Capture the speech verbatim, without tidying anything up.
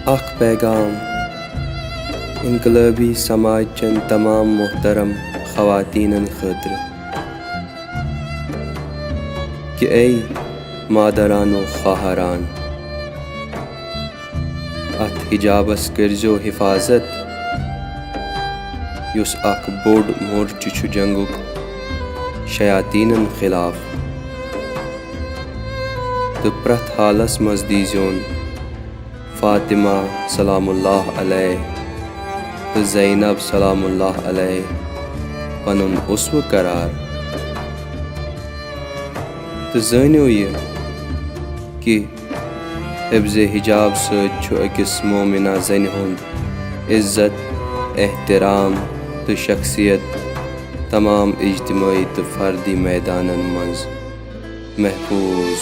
اکھ پیغام انقلٲبی سماج چٮ۪ن تمام محترم خواتیٖنن خٲطرٕ کہِ اے مادرانو خواہران، اتھ حجابس کٔرزیو حفاظت، یُس اکھ بوٚڑ مورچہٕ چھُ جنگُک شیاطیٖنن خلاف، تہٕ پرٛٮ۪تھ حالس منٛز دیٖزیون فاطمہ سلام اللہ علیہ تہٕ زینب سلام اللہ علیہ پنُن اسوٕ قرار۔ تہٕ زٲنِو یہِ کہِ حفظ حجاب سۭتۍ چھُ أکِس مومنہ زنہِ ہُنٛد عزت، احترام تہٕ شخصیت تمام اجتمٲعی تہٕ فردی میدانن منٛز محفوٗظ۔